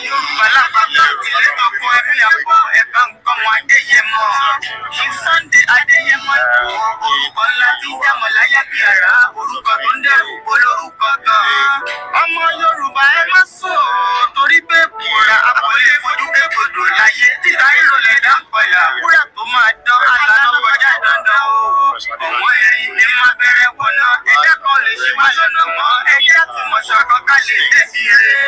Yorùbá lápapọ̀ ìdílé tó kọ ẹbí àpọ̀ ẹ̀bá nǹkan wọn Adéyẹmọ. Chief Sunday Adéyẹmọ Ìgbòho, orúkọ ńlá tí ń jámọ̀ láyà bí àrá, orúkọ tó ń dẹrù olórúkọ gan. Ọmọ Yorùbá ẹ má sùn o, torí pé kùrà àpòlé fojú kékodò láyé. Títa ìrọ̀lẹ́ dáńpọ̀yà, wúrà tó máa dán àtàná kọjá dandan o. Ọ̀wọ́n ẹ̀rín ní má bẹ̀rẹ̀ wọná, ẹ̀dá kan lè ṣe wá lọ́nà mọ́, ẹ̀jẹ̀ àtìmọ̀ṣọ̀kan ká lè débi rẹ̀.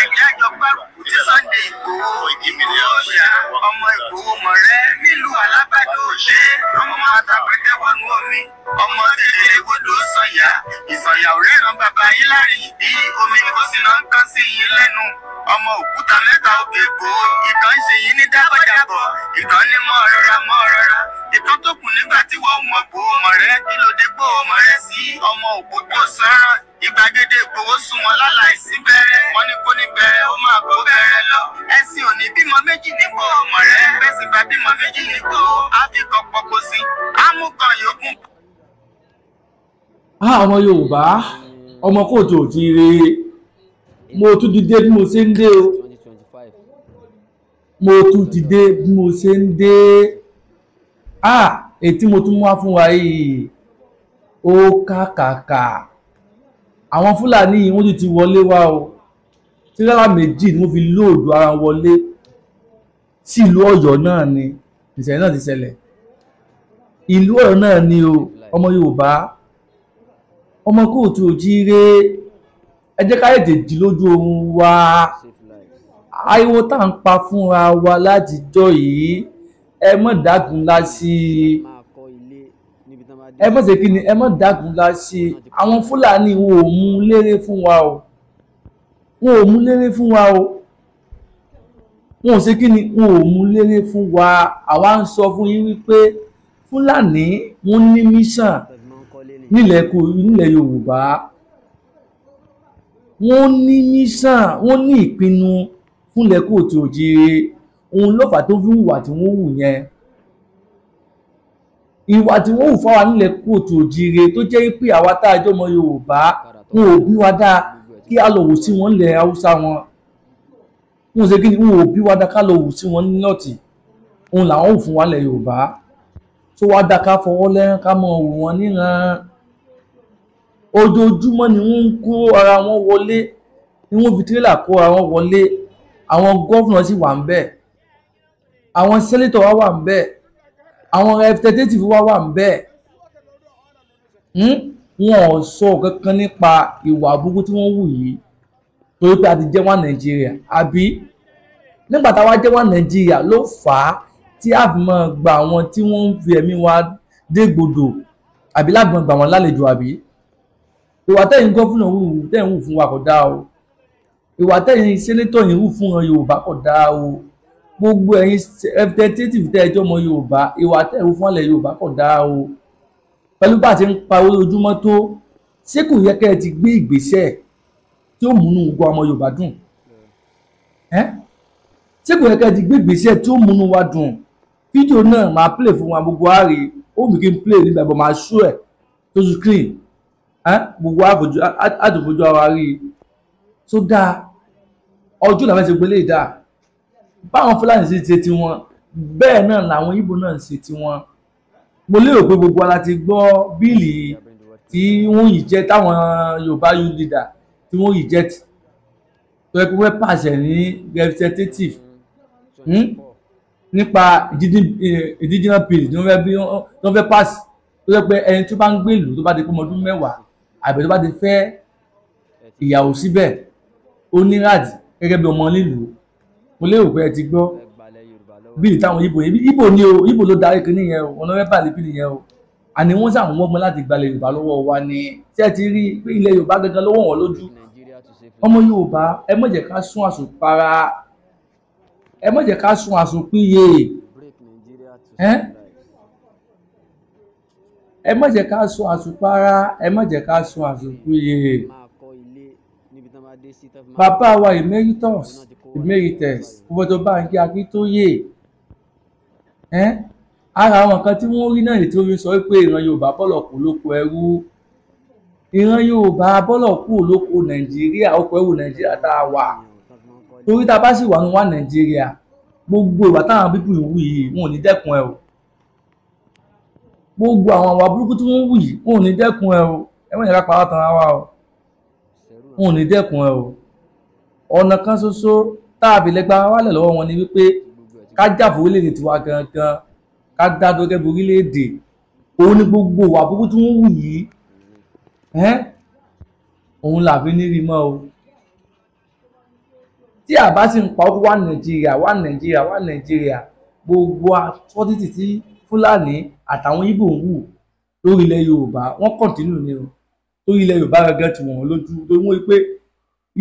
Ẹ̀jẹ̀ àjọ gbárùkù ti Sunday Ìgbòho, Ìgbòho ṣá, ọmọ Ìgbòho mọ̀rẹ́ nílùú Alábàdo òde, ọmọ àtàpẹ̀tẹ̀ wọnú omi, ọmọ tètè gbọdọ̀ sọ̀yà, ìsọ̀yà ò ríran bàbá yín láàrin ìdí, omi kò sí náà ń kán sí yín lẹ́nu. Ọmọ òkúta mẹ́ta òkè Ìgbòho, ìkan ń ṣe yín ní dábọ̀dàbọ̀, ìkan ní mọ́ rọra mọ́ rọra, ìkan tó kù nígbà tí wọ́n mọ̀ Ìgbòho mọ̀rẹ́, kí ló dé Ìgbòho mọ̀rẹ́ sí ọmọ òpópó sọ́rán. Ìgbàgede Ìgbòho sùn wọn láláìsí bẹ̀rẹ̀, wọ́n ní kó ní bẹ̀rẹ̀ ó máa kó bẹ̀rẹ̀ lọ. Ẹ̀sìn ò ní bímọ méjì nígbò mọ̀rẹ́, bẹ́sìn bá bímọ méjì nígbò, àfikọ́ pọ̀kọ sí, àmúkan yòókù. Ọmọ Yorùbá, ọmọ kóòtù òjíire, mo tún ti dé bí mo ṣe ń dé o, mo tún ti dé bí mo ṣe ń dé. Èyí tí mo tún wá fún wa yìí ó kàkàkà. Àwọn Fúlàní yìí wọ́n tún ti wọlé wá o. Tírélà méjì ni wọ́n fi lóòdù ara wọlé sí ìlú Ọ̀yọ́ náà ni ìṣẹ̀lẹ̀ náà ti ṣẹlẹ̀. Ìlú Ọ̀yọ́ náà ni o, ọmọ Yorùbá, ọmọ kóòtù òjíire, ẹ jẹ́ ká tètè jí lójú oorun wa. Ariwo tá à ń pa fúnra wa látijọ́ yìí, ẹ mọ̀ dágunlá sí i, ẹ mọ̀ ṣe kí ni, ẹ mọ̀ dágunlá sí i. Àwọn Fúlàní wọn ò mú léré fún wa o, wọn ò mú léré fún wa o, wọn ò ṣe kí ni, wọn ò mú léré fún wa. Àwa ń sọ fún yín wípé Fúlàní wọn ní mission nílẹ̀ Yorùbá, wọ́n ní mission, wọ́n ní ìpinnu fúnlẹ̀ kóòtù òjíire. Òun ló fà tó fi hùwà tí wọ́n hù yẹn, ìwà tí wọ́n hù fáwa nílẹ̀ kóòtù òjíire, tó jẹ́ pé àwa tá a jọ ọmọ Yorùbá wọn ò bí wa dáa kí a lọ wò sí wọn nílẹ̀ Haúsá wọn. Wọn ò ṣe kí ni, wọn ò bí wa dáa ká lọ wò sí wọn ní nọ́ọ̀tì. Òun làwọn hù fún wa nílẹ̀ Yorùbá, tó wá dáa ká fọwọ́ lẹ́rán ká mọ wò wọ́n níran. Ojoojúmọ́ ni wọ́n ń kó ara wọn wọlé, ni wọ́n fi tírélà kó ara wọn wọlé. Àwọn gọ́fúnà sì wà ń bẹ̀, àwọn sẹ́nétọ̀ wa wà ń bẹ̀, àwọn representative wa wà ń bẹ̀. Wọn ò sọ kankan nípa ìwà burúkú tí wọ́n wù yìí, torí pé a ti jẹ́ wá Nàìjíríà, àbí nígbà táwa jẹ́ wá Nàìjíríà ló fà á tí a fi máa gba àwọn tí wọ́n ń fi ẹ̀mí wa dégbodò, àbí láti máa gbà wọ́n lálejò, àbí ìwà tẹ̀yin gọ́fúnà wù tẹ̀yin wù fún wa kò dáa o, ìwà tẹ̀yin sẹ́nétọ̀ yìí wù fún Yorùbá kò dáa o, gbogbo ẹ̀yin representative tẹ́ ẹjọ́ ọmọ Yorùbá, ìwà tẹ̀yin wù fún ọ̀lẹ̀ Yorùbá kò dáa o. Pẹ̀lú bá a ti ń pariwo lójúmọ́ tó, ṣé kò yẹ kẹ́ ẹ ti gbé ìgbésẹ̀ tí ó múnú gbogbo ọmọ Yorùbá dùn? Ṣé kò yẹ kẹ́ ẹ ti gbé ìgbésẹ̀ tí ó múnú wa dùn? Fídíò náà máa play fún wa gbogbo àárẹ̀, ó mú kí n play nígbà bọ̀ máa ṣú ẹ̀ tó screen gbogbo àtòfojú ara rí i tó dáa. Ọjọ́ làwọn ṣe gbélé dáa, báwọn Fúlàní ṣe ṣe tiwọn, bẹ́ẹ̀ náà làwọn Ìgbò náà ṣe tiwọn. Mo lérò pé gbogbo ara ti gbọ́ bíìlì tí wọ́n yìí jẹ́ táwọn Yorùbá youth leader tí wọ́n yìí jẹ́ tó yẹ kó fẹ́ pàṣẹ ní representative nípa indigenous bill tí wọ́n fẹ́ pàṣẹ, tó yẹ pé ẹni tó bá ń gbé ìlú tó bá ti pé ọmọ ọdún mẹ́wàá àbí tó bá ti fẹ́ ìyàwó síbẹ̀, ó ní ráàdì gẹ́gẹ́ bí ọmọ nílùú. Mo lérò pé ẹ ti gbọ́ bíìlì táwọn Ìgbò yẹn, Ìgbò ni o, Ìgbò ló darí kinní yẹn o, ọ̀nà mẹ́fà lè bíìlì yẹn o. Àní wọ́n sàwọn wọ́gbọ́n láti gbalẹ̀ Yorùbá lọ́wọ́ wa ni. Ṣé ẹ ti rí pé ilẹ̀ Yorùbá gangan lọ́wọ́ wọn lójú? Ọmọ Yorùbá, ẹ má jẹ́ ká sún àsùnpara, ẹ má jẹ́ ká sún àsùnpìyè, ẹ má jẹ́ ká sún àsùnpara, ẹ má jẹ́ ká sún àsùnpìyè. Bàbá wa emeritus Professor Bánjí Akíntóyè, ara àwọn kan tí wọ́n rí náà tí ó fi sọ pé ìran Yorùbá bọ́lọ̀ kú lóko ẹrú, ìran Yorùbá bọ́lọ̀ kú lóko Nàìjíríà, oko ẹrú Nàìjíríà tá a wà. Torí tá a bá sì wà ní wà Nàìjíríà, gbogbo ìwà táwọn pípù ń wù yìí, wọn ò ní dẹ́kun ẹ o. Gbogbo àwọn àwà burúkú tí wọ́n ń wù yìí, wọn ò ní dẹ́kun ẹ o. Ẹ má jẹ́ ká parọ́ tanra wa o, wọn ò ní dẹ́kun ẹ o. Ọ̀nà kan ṣoṣo tá a fi lè gba wálẹ̀ lọ́wọ́ wọn ni wípé ká jà fún orílẹ̀-èdè tiwa gangan, ká dá dúró gẹ́gẹ́ bí orílẹ̀-èdè. Òun ni gbogbo ìwà burúkú tí wọ́n wù yìí, òun là fi ní rí mọ́ o. Tí a bá sì ń pa owó wá Nàìjíríà, wá Nàìjíríà, wá Nàìjíríà, gbogbo atrocity tí Fúlàní àtàwọn Ìgbò ń wù lórí ilẹ̀ Yorùbá, wọ́n kọ̀ntínú ni o. Lórí ilẹ̀ Yorùbá gangan tí wọ́n lójú, torí wọ́n rí pé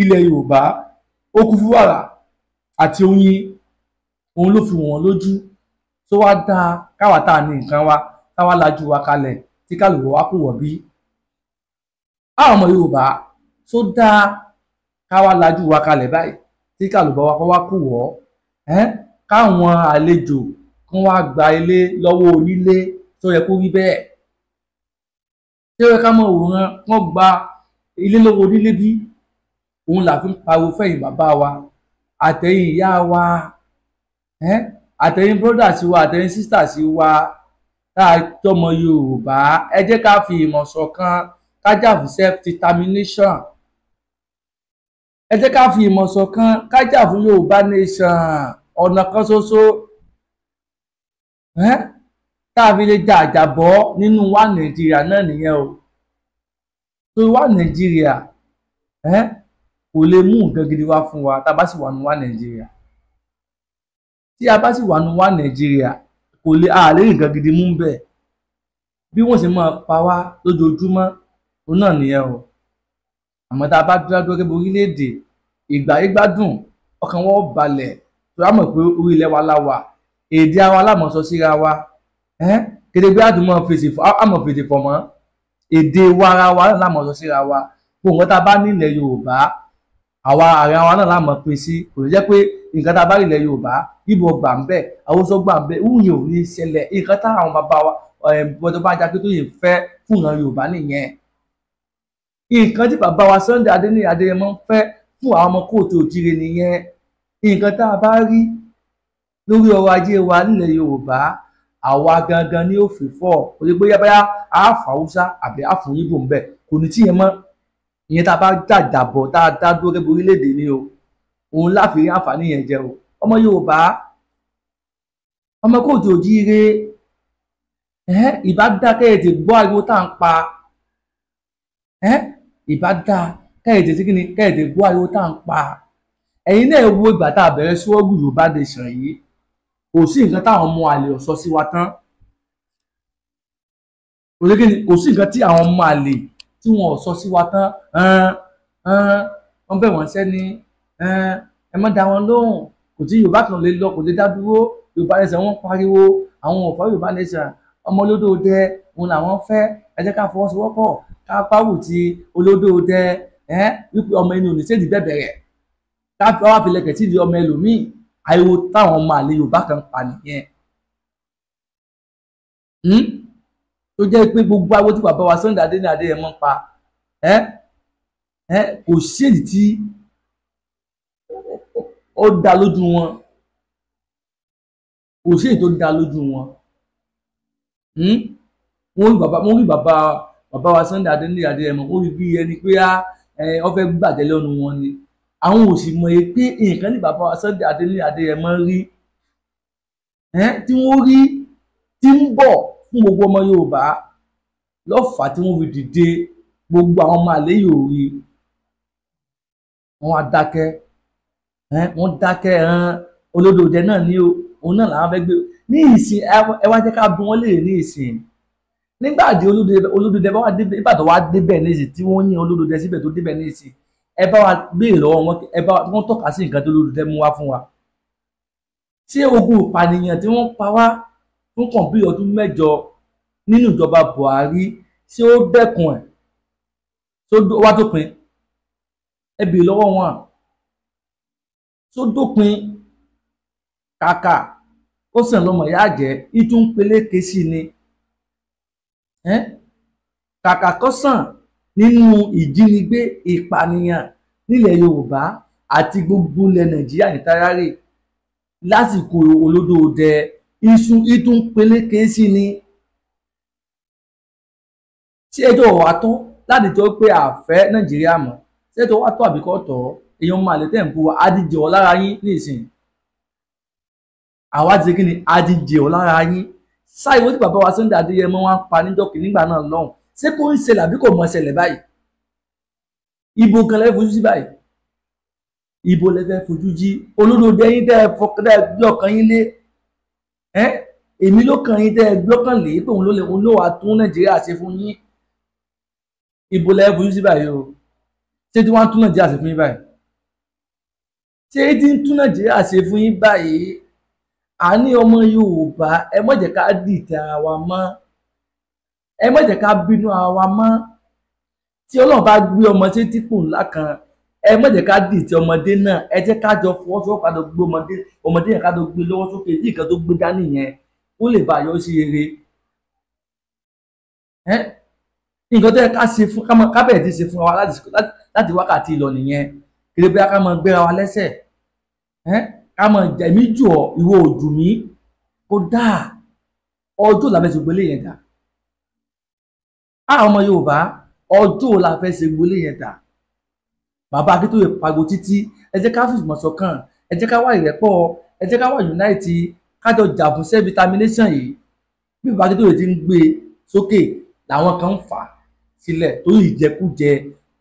ilẹ̀ Yorùbá ó kún fún wàrà àti oyin, òun ló fi wọ́n lójú. Tó wá dáa káwa tá a ní nǹkan wa, káwa lajú wa kalẹ̀ tí kálukú wa kò wọ̀ bí. Àwọn ọmọ Yorùbá tó dáa káwa lajú wa kalẹ̀ báyìí tí kálukú wa kọ́ wá kò wọ́, káwọn àlejò kán wá gba ilé lọ́wọ́ onílé, tó yẹ kó rí bẹ́ẹ̀. Tí ó yẹ ká mọ̀ òwòrán kán gba ilé lọ́wọ́ onílé bí? Òun là fi ń pariwo fẹ̀yìn bàbá wa àtẹ̀yìn ìyá wa, àtẹ̀yìn brothers wa, àtẹ̀yìn sisters wa tá a jọmọ Yorùbá. Ẹ jẹ́ ká fi ìmọ̀ ṣọ̀kan, ká jà fún self determination. Ẹ jẹ́ ká fi ìmọ̀ ṣọ̀kan, ká jà fún Yorùbá nation. Ọ̀nà kan ṣoṣo tá a fi lè jà àjàbọ́ nínú wa Nàìjíríà náà nìyẹn o. Torí wa Nàìjíríà kò lè mú nǹkan gidi wá fún wa tá a bá sì wà nínú wa Nàìjíríà. Tí a bá sì wà nínú wa Nàìjíríà, kò lè a lè rí nǹkan gidi mú bẹ́ẹ̀. Bí wọ́n sì máa pa wá lójoojúmọ́, òun náà nìyẹn o. Àmọ́ tá a bá dúró gẹ́gẹ́ bí orílẹ̀-èdè, ìgbà yìí gbádùn, ọkàn wọn ó balẹ̀. Tó a mọ̀ pé orí ilẹ̀ wa la wà, èdè wa la mọ̀ sọ síra wa. Kété pé àdùnmọ̀ fèsì àmọ̀ fèsì fọ̀ mọ́, èdè wa ara wa náà la mọ̀ sọ síra wa. Gbogbo nǹkan tá a bá nílẹ̀ Yorùbá, àwa ààrẹ wa náà la mọ̀ pín sí. Kò ní jẹ́ pé nǹkan tá a bá nílẹ̀ Yorùbá, Ìgbò gbà ń bẹ̀, Haúsá gbà ń bẹ̀, wúyẹ̀ ò ní ṣẹlẹ̀. Nǹkan táwọn bàbá wa bọ́dọ̀ bá jáde tó yẹ fẹ́ fún ìran Yorùbá nìyẹn. Nǹkan tí bàbá wa Sunday Adéníyì Adéyẹmọ ń fẹ́ fún àwọn ọmọ kóòtù òjíire nìyẹn. Nǹkan tá a bá rí lórí ọrọ̀ ajé wa nílẹ̀ Yorùbá, àwa gangan ní òfin fọ́. Kò ní pé bóyá a fún Haúsá àbí a fún Ìgbò ń bẹ̀, kò ní tíyẹn mọ́. Ìyẹn tá a bá jàjàbọ̀, tá a dá dúró gẹ́gẹ́ bí orílẹ̀-èdè ni o. Òun láfi rí àǹfààní yẹn jẹ o. Ọmọ Yorùbá, ọmọ kóòtù òjíire, ìbá dá kẹ́yẹ̀tì gbọ́ ariwo tá à ń pa. Ìbá dá kẹ́yẹ̀tì sí kíni, kẹ́yẹ̀tì gbọ́ ariwo tá à ń pa. Ẹ̀yin náà wo ìgbà tá a bẹ̀rẹ̀ ṣọ́ọ̀gù Yorùbá nation yìí, kò sí nǹkan táwọn ọmọ àlè ò sọ sí wa tán. Kò sí nǹkan tí àwọn ọmọ àlè tí wọn ò sọ sí wa tán. Wọ́n bẹ̀ wọ́n sẹ́ni, ẹ má dá wọn lóhùn. Kò tí Yorùbá kan lè lọ, kò lè dá dúró. Yorùbá nation wọ́n pariwo, àwọn ò fẹ́ Yorùbá nation, ọmọ olódò dẹ òun làwọn fẹ́. Ẹ jẹ́ ká fọwọ́sowọ́pọ̀, ká pàwù ti olódò dẹ, wípé ọmọ ẹni ò ní sédìí bẹ̀bẹ̀ rẹ̀, ká wá fi lẹ̀kẹ̀ sí ìdí ọmọ ẹlòmíì. Ariwo táwọn ọmọ àlè Yorùbá kan pa nìyẹn. Tó jẹ́ pé gbogbo ariwo tí bàbá wa Sunday Adéníyì Adéyẹmọ ń pa, kò sí èyí tí ó dá lójú wọn. Kò sí èyí tó dá lójú wọn. Wọ́n rí bàbá wa Sunday Adéníyì Adéyẹmọ, wọ́n rí bí ẹni pé ó fẹ́ gbàjẹ́ lẹ́nu wọn ni. Àwọn ò sì mọ̀ pé nǹkan ní bàbá wa Sunday Adéníyì Adéyẹmọ rí, tí wọ́n rí tí ń bọ̀ fún gbogbo ọmọ Yorùbá lọ́fà tí wọ́n fi dìde. Gbogbo àwọn ọmọ àlè yóò rí, wọ́n á dákẹ́, wọ́n dákẹ́. Olódòdè náà ní o, òun náà làwọn fẹ́ gbé ní ìsìn. Ẹ wá jẹ́ ká bí wọ́n léèrè ní ìsìn. Nígbà tí olódòdè bá wà débẹ̀, nígbà tó wá débẹ̀ ní ìsìn tí wọ́n yín olódòdè síbẹ̀ tó débẹ̀ ní ìsìn, ẹ bá wa béèrè lọ́wọ́ wọn, ẹ bá wọn tọ́ka sí nǹkan tó olódòdè mú wá fún wa. Ṣé ogun ìpànìyàn tí wọ́n pa wá fún kàn bí ọdún mẹ́jọ nínú ìjọba Buhari, ṣé ó dẹ́kun ẹ̀? Ṣé ó wá dópin? Ẹ béèrè lọ́wọ́ wọn. Ṣé ó dópin? Kàkà ó sàn lọ́mọ ìyá àjẹ́, ìtún peléke sí ni. Kàkà kó sàn nínú ìjínigbé ìpànìyàn nílẹ̀ Yorùbá, àti gbogbo ilẹ̀ Nàìjíríà ní tayárè lásìkò Olódòdẹ iṣu ìtún peléke sí ni. Ṣé ẹjọ́ wa tọ́ láti jọ pé àfẹ́ Nàìjíríà mọ̀? Ṣé ẹjọ́ wa tọ́ àbíkọ́ tọ́? Èèyàn máa lè tẹ̀ ń bú wa, á ti jẹ̀ ọ́ lára yín ní ìsìn. Àwa ti kí ni, á ti jẹ̀ ọ́ lára yín. Sáìwó tí bàbá wa Sunday Adéyẹmọ wá ń pa níjọ́ kìíní nígbà náà lọ́hùn, ṣé kò ń ṣẹlẹ̀ àbí kò mọ̀ ṣẹlẹ̀ báyìí? Ibo kan lẹ́ fojú sí báyìí? Ibo lẹ fẹ́ fojú jí? Olódòdó yín tẹ́ ẹ fọkàn tẹ́ ẹ gbé ọkàn yín lé, ẹ́ èmi ló kàn yín tẹ́ ẹ gbé ọkàn lé pé òun ló lè òun ló wàá tún Nàìjíríà ṣe fún yín. Ibo lẹ fojú sí báyìí o? Ṣé tí wọ́n á tún Nàìjíríà ṣe fún yín báyìí? Ṣé tí ń tún Nàìjíríà ṣe fún yín báyìí? Àní ọmọ Yorùbá, ẹ má jẹ́ ká dìtẹ̀ ara wa mọ́, ẹ má jẹ́ ká bínú ara wa mọ́. Tí Ọlọ́run bá gbé ọmọ sí dípò ńlá kan, ẹ má jẹ́ ká dìtẹ̀ ọmọdé náà, ẹ jẹ́ ká jọ fọwọ́sowọ́pọ̀ ká jọ gbé ọmọdé yẹn, ká jọ gbé lọ́wọ́ sókè, tí nǹkan tó gbé dání yẹn ó lè bá yọ sí eré. Nǹkan tó yẹ ká ṣe fún ká bẹ̀rẹ̀ sí ṣe fún wa láti wákàtí lọ nìyẹn. Kiri bóyá ká máa gbéra wa lẹ́sẹ̀, ká máa jẹ̀mí jù ọ́, ìwọ òjù mí, kó dáa. Ọjọ́ la fẹ́ ṣe gbélé yẹn dà. Àwọn ọmọ Yorùbá, ọjọ́ la fẹ́ ṣe gbélé yẹn dà. Bàbá Akíntóyè pariwo títí, ẹ jẹ́ ká fìmọ̀ ṣọ̀kan, ẹ jẹ́ ká wá ìrẹ́pọ̀, ẹ jẹ́ ká wá unite, ká jọ jà fún self determination yìí. Bí bàbá Akíntóyè ti ń gbé sókè làwọn kan ń fà sílẹ̀ torí ìjẹkújẹ,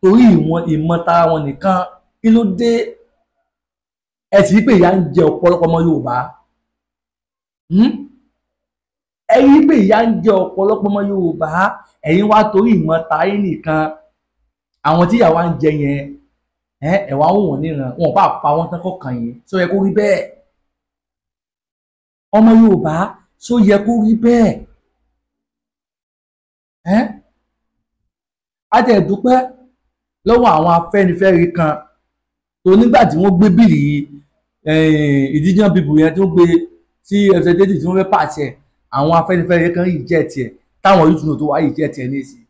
torí ìwọ̀n ìmọ̀tara wọn nìkan. Kí ló dé? Ẹ sì rí pé ìyà ń jẹ ọ̀pọ̀lọpọ̀ ọmọ Yorùbá. Ẹ rí pé ìyà ń jẹ ọ̀pọ̀lọpọ̀ ọmọ Yorùbá. Ẹ̀yin wá torí ìmọ̀ta yín nìkan, àwọn tí ìyà wa ń jẹ yẹn, ẹ wá wò wọ́n níran, wọn bá pa wọ́n tán kọ̀ọ̀kan yẹn. Ṣó yẹ kó rí bẹ́ẹ̀? Ọmọ Yorùbá, ṣó yẹ kó rí bẹ́ẹ̀? A tẹ̀ dúpẹ́ lọ́wọ́ àwọn Afẹ́nifẹ́re kan tó nígbà tí wọ́n gbé bìrì indigenous people yẹn tó gbé sí representative tí wọ́n fẹ́ pàṣẹ, àwọn Afẹ́nifẹ́re kan yìí jẹ́ tiẹ̀, táwọn yìí tún tó wáyé jẹ́ tiẹ̀ ní ìsìn.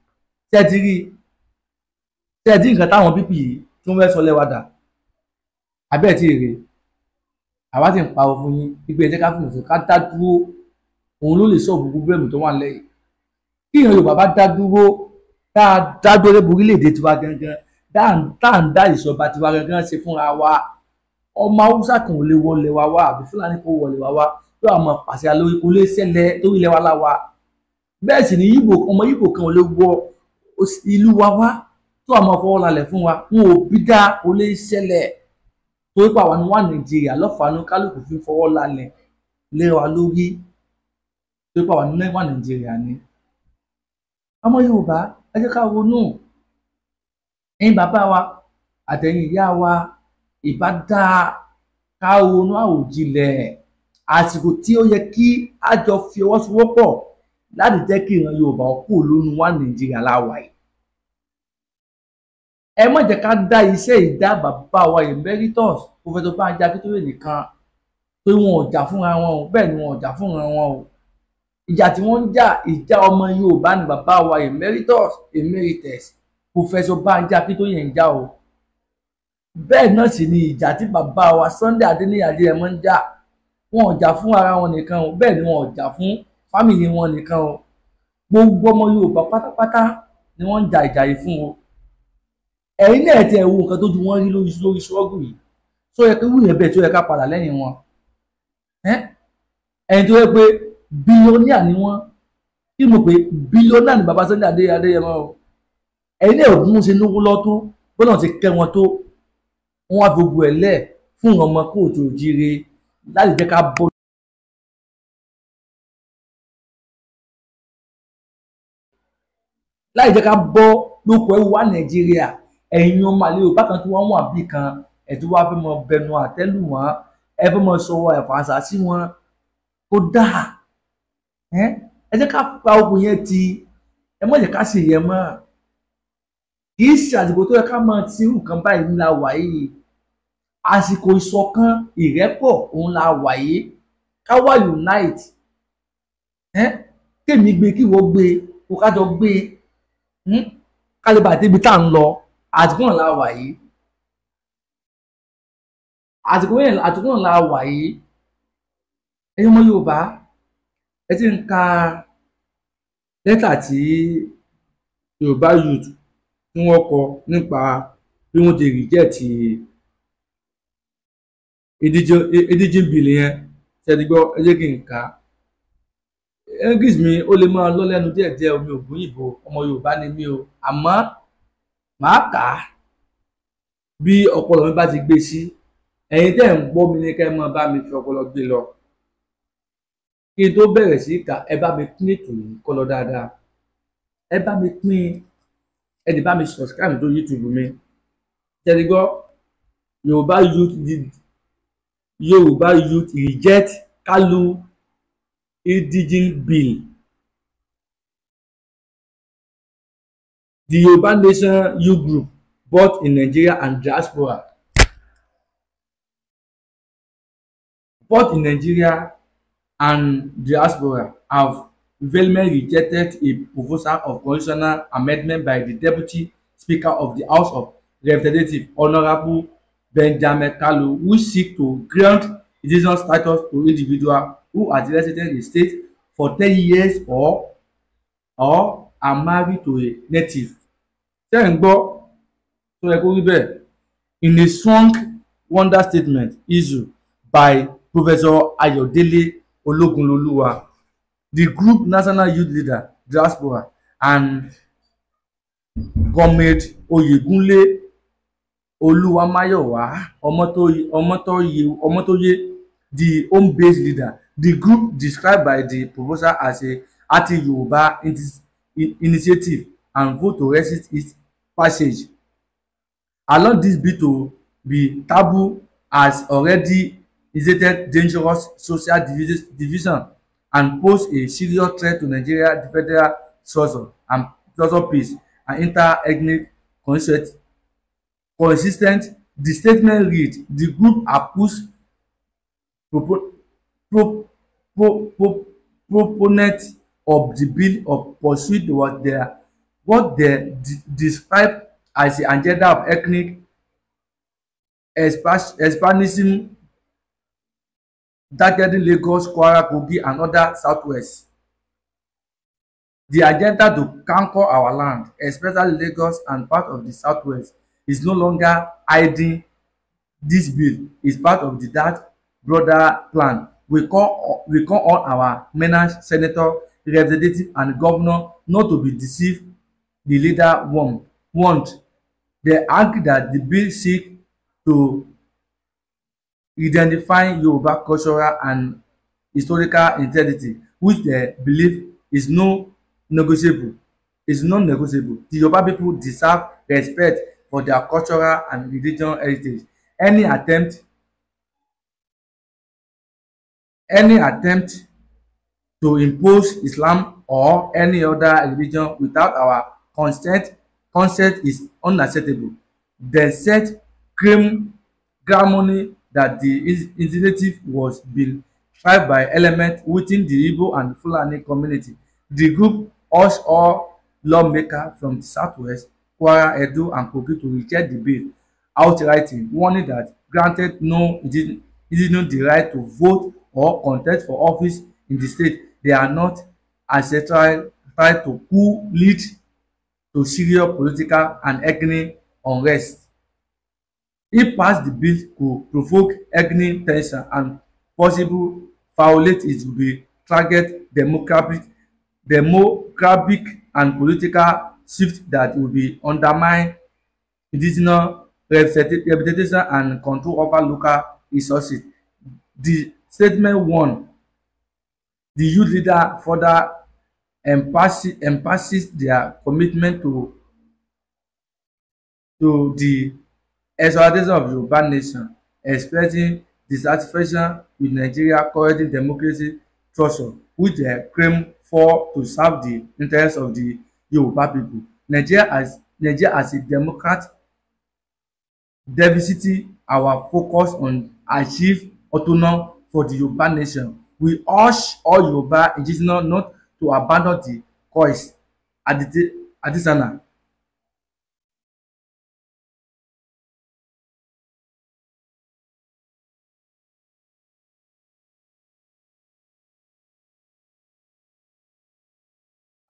Ṣé ẹ ti rí? Ṣé ẹ ti nǹkan táwọn pípì yìí tí wọ́n fẹ́ sọ lẹ́wàdà? Àbẹ́ ẹ̀ tí ì rí? Àwa ti ń pariwo fún yín wípé ẹ jẹ́ ká fìmọ̀ ká dá dúró, òun ló lè sọ gbogbo bírèmù tó wà lẹ́yìn. Kí ìran Yorùbá bá dá dúró, tá a dá dúró lórí orílẹ̀-èdè tiwa gangan, tá à ń dá ìṣọba tiwa gangan ṣe fúnra wa, ọmọ Haúsá kan ò lè wọlé wa wá, àbí Fúlàní kò wọlé wa wá, tó àmọ́ pàṣẹ lórí kò lè ṣẹlẹ̀ torí ilẹ̀ wa láwa. Bẹ́ẹ̀ sì ni Ìgbò, ọmọ Ìgbò kan ò lè wọ ìlú wa wá, tó àmọ́ fọwọ́ lálẹ̀ fún wa, wọn ò bí dá, kò lè ṣẹlẹ̀ torí pé àwa ni wà Nàìjíríà lọ́fàánú kálukú fi fọwọ́ lálẹ̀ lé wa lórí, torí pé àwa ni wà Nàìjíríà ni. Ọmọ Yorùbá, ẹ jẹ́ ká ronú. Ẹ̀yin bàbá wa àtẹ̀yin ìyá wa, ìbá dáa ká ronú àròjinlẹ̀. Àsìkò tí ó yẹ kí a jọ fi ọwọ́ sowọ́pọ̀ láti jẹ́ kí ìran Yorùbá kú lónú wà Nàìjíríà láwa yìí. Ẹ má jẹ́ ká dá iṣẹ́ ìdá bàbá wa emeritus Professor Banji Akíntóyè nìkan, torí wọn ò jà fúnra wọn o, bẹ́ẹ̀ ni wọn ò jà fúnra wọn o. Ìjà tí wọ́n ń jà, ìjà ọmọ Yorùbá ni bàbá wa emeritus emeritus Professor Banji Akíntóyè ń jà o. Bẹ́ẹ̀ náà sì ni ìjà tí bàbá wa Sunday Adéníyì Adéyẹmọ ń jà. Wọn ò jà fún ara wọn nìkan o, bẹ́ẹ̀ ni wọn ò jà fún fámìlì wọn nìkan o. Gbogbo ọmọ Yorùbá pátápátá ni wọ́n ń jà ìjà yìí fún o. Ẹ̀yin náà ti ẹ̀ wo nǹkan tó ju wọ́n rí lórí ṣọ́ọ̀gù yìí. Tó yẹ kí wúyẹn bẹ́ẹ̀ tó yẹ ká padà lẹ́yìn wọn. Ẹni tó yẹ pé bílíọ̀nìà ni wọ́n, kí mo pé bílíọ̀nìà ni bàbá Sunday Adéyẹmọ o. Ẹ̀yin náà bí wọ́n ṣe lówó lọ́tún, bọ́lá ti kẹ́ wọn tó, wọ́n wá gbogbo ẹ̀ lẹ̀ fún ọmọ kóòtù òjíire láti jẹ́ ká bọ́. Láì jẹ́ ká bọ́ lóko ẹrú wá Nàìjíríà. Ẹ̀yin ọmọ àlè Yorùbá kan tí wọ́n wà bí kan, ẹ̀ tí wọ́n fẹ́ mọ bẹnu àtẹ́lù wọn, ẹ fẹ́ mọ sọ̀rọ̀ ẹ̀fàṣà sí wọn, kó dáa. Ẹ jẹ́ ká pa ogun yẹn ti, ẹ má jẹ́ ká ṣe yẹn mọ́. Kì í ṣe àsìkò tó yẹ ká máa ti irú nǹkan báyìí la wà yìí. Àsìkò ìṣọ̀kan ìrẹ́pọ̀ òun la wà yìí. Ká wá unite. Kémi gbé kí wọ́n gbé, kó ká jọ gbé, ká lè bàa débi tá à ń lọ. Àsìkò náà la wà yìí. Àsìkò yẹn, àsìkò náà la wà yìí. Ẹ̀yin ọmọ Yorùbá, ẹ ti ń ka lẹ́tà tí Yorùbá youth tí wọ́n kọ nípa bí wọ́n ti reject indigene bill yẹn. Ṣé ẹ ti gbọ́? Ẹ jẹ́ kí n kà á. English mi ó lè máa lọ lẹ́nu díẹ̀díẹ̀, omi ògbóyìnbó, ọmọ Yorùbá ni mí o, àmọ́ màá kà á bí ọpọlọ mi bá ti gbé sí. Ẹ̀yin tẹ́ ń gbọ́ mi ní kẹ́ ẹ máa bá mi fi ọpọlọ gbé lọ. Kí n tó bẹ̀rẹ̀ sí kà, ẹ bá mi pín ètò yìí kó lọ dáadáa, ẹ bá mi pín, ẹ dì bá mi subscribe tó YouTube mi. Ṣé ẹ ti gbọ́? Yorùbá youth reject Kalu indigene bill. The Yorùbá Nation Youth Group, both in Nigeria and diaspora, both in Nigeria and diaspora, have vehemently rejected a proposal of constitutional amendment by the Deputy Speaker of the House of Representatives, Honourable Benjamin Kalu, which seek to grant indigenous status to individuals who are resident in the state for 10 years or are married to a native. Ṣé ẹ̀ ń gbọ́? Tó yẹ kó rí bẹ́ẹ̀. In a strong wonder statement issued by Professor Ayodele Ologunloluwa, the group national youth leader diaspora, and Comrade Oyegunle Oluwamayowa Omotoye, the home-based leader, the group described by the proposal as a anti-Yoruba initiative and vote to resist its passage. Allow this bill to be tabled has already incited dangerous social division and pose a serious threat to Nigeria federal structure and structure, peace and inter-ethnic consistent. The statement read, the group accuse proponents of the bill of pursuit what they describe as the agenda of ethnic expansionism targeting Lagos, Kwara, Kogi and other southwest. The agenda to conquer our land, especially Lagos and part of the southwest, is no longer hiding. This bill is part of the that broader plan. We call on our menace senator, representative and governor not to be deceived, the leader warned. They argue that the bill seek to redefine Yoruba cultural and historical identity, which they believe is no negotiable is non-negotiable. The Yoruba people deserve respect for their cultural and religious heritage. Any attempt to impose Islam or any other religion without our consent is unacceptable. They said, claim gramony that the initiative was being tried by elements within the Igbo and Fulani community. The group urged all lawmakers from the southwest, Kwara, Edo and Kogi to reject the bill outright, warning that granted no indigenous the right to vote or contest for office in the state they are not ancestral tied to could lead to serious political and ethnic unrest. If passed, the bill could provoke ethnic tension and possible violate it will be target democratic and political shift that will be undermine indigenous representation and control over local resources, the statement warn. The youth leader further emphasised their commitment to the exaltation of Yoruba nation, expressing dissatisfaction with Nigeria current democracy structure, which they claim for to serve the interest of the Yoruba people. Nigeria as a democrat deficit our focus on achieve autonomy for the Yoruba nation. We urge all Yoruba indigenous not to abandon the cause. Additionally,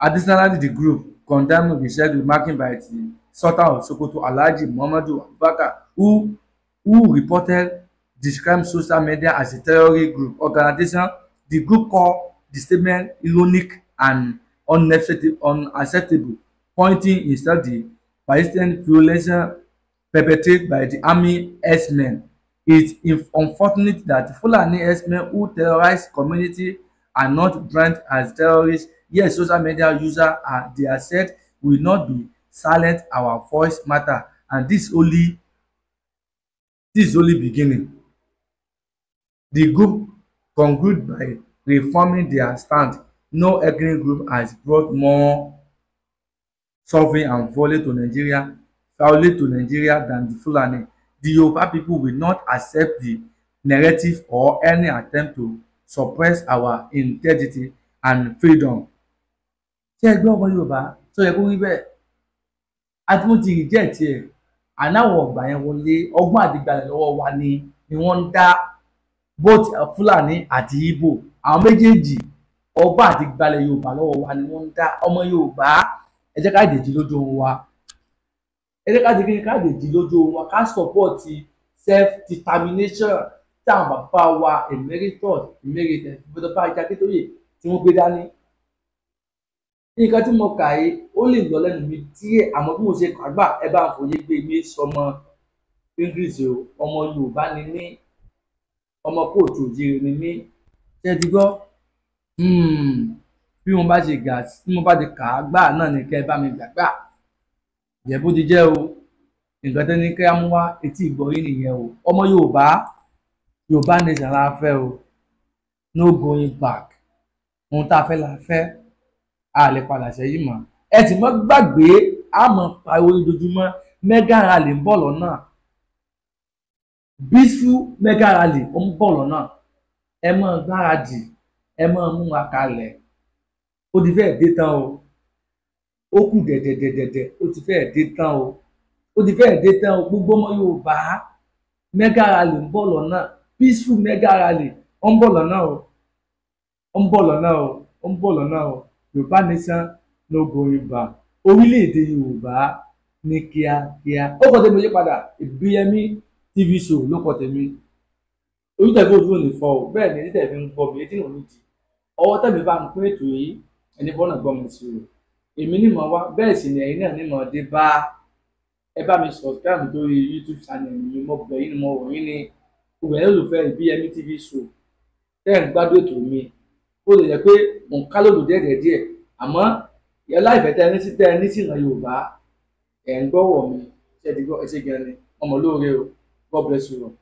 Additionally, the group condemned the said remarking by the Sultan of Sokoto, Alhaji Muhammadu Abubakar, who reported described social media as a terrorist group organization. The group called the statement ironic and unacceptable, pointing instead the persistent violation perpetrated by the army herdsmen. It's unfortunate that Fulani herdsmen who terrorize community are not branded as terrorists, yet social media users are, they are said, will not be silent. Our voice matter, and this only beginning. The group conclude by reforming their stand. No ethnic group has brought more suffering and violence to Nigeria than the Fulani. The Yoruba people will not accept the narrative or any attempt to suppress our integrity and freedom. Ṣé ẹ gbọ́ ọmọ Yorùbá tó yẹ kó rí bẹ́ẹ̀? Àti wọ́n ti reject ẹ̀, ànáwọ̀ ọ̀gbà yẹn wọlé, ọgbọ́n àdìgbàlẹ̀ lọ́wọ́ wa ni wọ́n ń dá both Fúlàní àti Ìgbò. Àwọn méjèèjì ọgbọ́n àdìgbàlẹ̀ Yorùbá lọ́wọ́ wa ni wọ́n ń dá. Ọmọ Yorùbá, ẹ jẹ́ ká dèjì lójú ohun wa. Ẹ jẹ́ ká dèjì lójú ohun wa, ká support self-determination tí àwọn bàbá wa emeritus emeritus Professor Akintoye tí wọ́n gbé dání. Nǹkan tí mo kà yìí ó lè lọ lẹ́nu mi díẹ̀, àmọ́ bí mo ṣe kà gbà ẹ bá ń fòye gbé mi sọmọ English o, ọmọ Yorùbá ni mí, ọmọ kóòtù òjìrì ni mí. Ṣé ẹ ti gbọ́? Bí mo bá ṣe gà, bí mo bá ti kà á gbà náà ni kẹ́ ẹ bá mi gbà gbà. Ìjẹ́ bó ti jẹ́ o, nǹkan tẹ́ ní kí á mú wá etí ìgbọ́ yín nìyẹn o. Ọmọ Yorùbá, Yorùbá nation la fẹ́ o, no going back. Ohun tá a fẹ́ la fẹ́, a lè padà sẹ́yìn mọ́. Ẹ sì mọ́ gbàgbé, a mọ̀ pariwo lójoojúmọ́, mega rally ń bọ̀ lọ́nà. Peaceful mega rally ó ń bọ̀ lọ́nà. Ẹ mọ́ gbáradì, ẹ mọ́ múra kalẹ̀. Ó ti fẹ́ẹ̀ dé tán o. Ó kù dẹ̀dẹ̀dẹ̀dẹ̀dẹ̀, ó ti fẹ́ẹ̀ dé tán o. Ó ti fẹ́ẹ̀ dé tán o. Gbogbo ọmọ Yorùbá, mega rally ń bọ̀ lọ́nà. Peaceful mega rally ó ń bọ̀ lọ́nà o. Ó ń bọ̀ lọ́nà o. Ó ń bọ̀ lọ́nà o. Yorùbá nation no going back. Orílẹ̀-èdè Yorùbá ní kíákíá. Ó kọ́ tèmi yí padà, Ìbíyẹmí TV show ló kọ́ tèmi. Ojú tẹ̀fí ojú ò ní fọ́ o, bẹ́ẹ̀ ni etí tẹ̀fí ń gbọ́ mi, etí ò ní di. Ọwọ́ tẹ̀mí bá ń pín ètò yìí, ẹni bọ́nà gbọ́ mi sí o. Èmi ní mọ̀ wá, bẹ́ẹ̀ sì ni ẹ̀yin náà ní mọ̀ dé bá. Ẹ bá mi subscribe lórí YouTube channel mi, mo bẹ̀ yín ni mo wọ̀ yín ni. Gbogbo ẹ̀yin olùfẹ́ Ìbíyẹmí TV show, tẹ́ ẹ̀ ń gbádùn ètò mi. Ó lè jẹ́ pé mò ń ká lòlù díẹ̀ díẹ̀, àmọ́ láìfẹ́ tẹ́ ẹ ní sí ìran Yorùbá, ẹ̀ ń gbọ́wọ̀ mi. Ṣé ẹ ti gbọ́? Ẹ ṣé gan ni, ọmọ lóore o. God bless you all.